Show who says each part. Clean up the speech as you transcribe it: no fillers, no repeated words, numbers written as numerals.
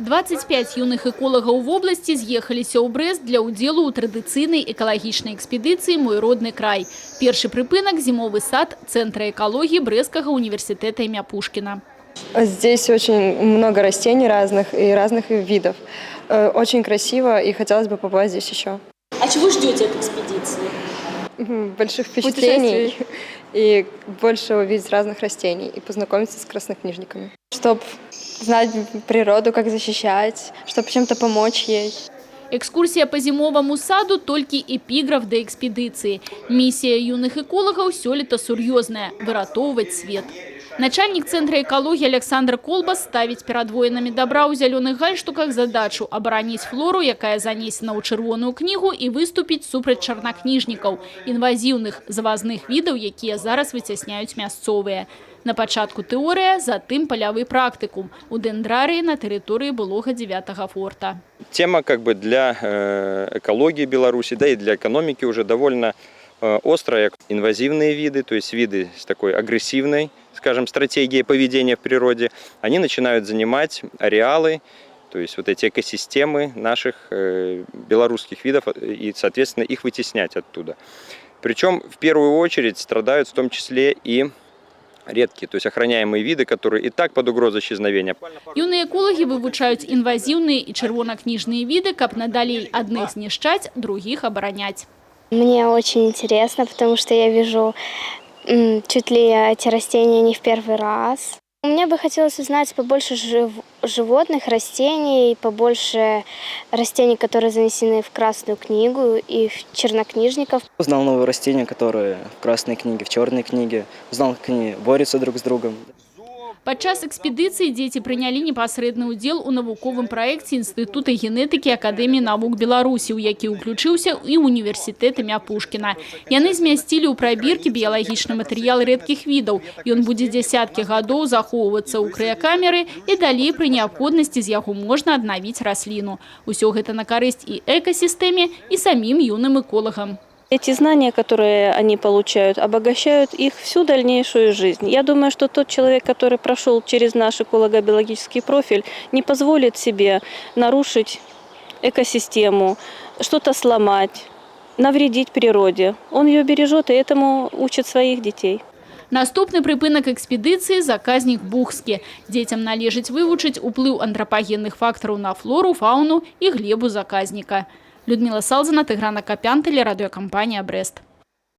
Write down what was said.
Speaker 1: 25 юных эколагаў вобласці з'ехаліся ў Брэст для ўдзелу ў традыцыйнай экалагічнай экспедыцыі «Мой родны край». Першы прыпынак — зімовы сад Цэнтра экалогіі Брэсцкага універсітэта імя Пушкіна.
Speaker 2: Здесь очень много растений разных и разных видов. Очень красиво, и хотелось бы побывать здесь еще.
Speaker 1: А чего ждете от экспедиции?
Speaker 2: Больших впечатлений и больше увидеть разных растений и познакомиться с краснокнижниками.
Speaker 3: Чтобы знать природу, как защищать, чтобы чем-то помочь ей.
Speaker 1: Экскурсія па зімоваму саду — толькі эпіграф да экспедыцыі. Місія юных эколагаў сёлета сур'ёзная – выратоўваць свет. Начальнік Цэнтра экалогіі Аляксандр Колбас ставіць перад воінамі дабра ў зялёных гальштуках задачу абараніць флору, якая занесена ў Чырвоную кнігу, і выступіць супраць чарнакніжнікаў — інвазіўных завазных відаў, якія зараз выцясняюць мясцовыя. На пачатку тэорыя, затым палявы практыкум у дэндрарыі на тэрыторыі былога дзявятага форта.
Speaker 4: Тема как бы для экологии Беларуси, да и для экономики уже довольно острая. Инвазивные виды, то есть виды с такой агрессивной, скажем, стратегией поведения в природе, они начинают занимать ареалы, то есть вот эти экосистемы наших белорусских видов и, соответственно, их вытеснять оттуда. Причем в первую очередь страдают в том числе и редкие, то есть охраняемые виды, которые и так под угрозой исчезновения.
Speaker 1: Юныя эколагі вывучаюць інвазіўныя і чырвонакніжныя віды, каб надалей адных знішчаць, другіх абараняць.
Speaker 5: Мне очень интересно, потому что я вижу чуть ли эти растения не в первый раз. Мне бы хотелось узнать побольше животных, растений, побольше растений, которые занесены в Красную книгу и в чернокнижников.
Speaker 6: Узнал новые растения, которые в Красной книге, в Черной книге. Узнал, как они борются друг с другом.
Speaker 1: Падчас экспедыцыі дзеці прынялі непасрэдны ўдзел у навуковым праекце Інстытута генетыкі Акадэміі навук Беларусі, у які ўключыўся і універсітэт імя Пушкіна. Яны змясцілі ў прабіркі біялагічны матэрыял рэдкіх відаў. Ён будзе дзясяткі гадоў захоўвацца ў крыякамеры, і далей пры неабходнасці з яго можна аднавіць расліну. Усё гэта на карысць і экасістэме, і самім юным эколагам.
Speaker 7: Эти знания, которые они получают, обогащают их всю дальнейшую жизнь. Я думаю, что тот человек, который прошел через наш эколого-биологический профиль, не позволит себе нарушить экосистему, что-то сломать, навредить природе. Он ее бережет и этому учит своих детей.
Speaker 1: Наступны прыпынак экспедыцыі — заказнік Бугскі. Дзецям належыць вывучыць уплыў антрапагенных фактараў на флору, фауну і глебу заказніка. Людміла Салзана, Тыгран Акапян, тэлерадыёкампанія «Брэст».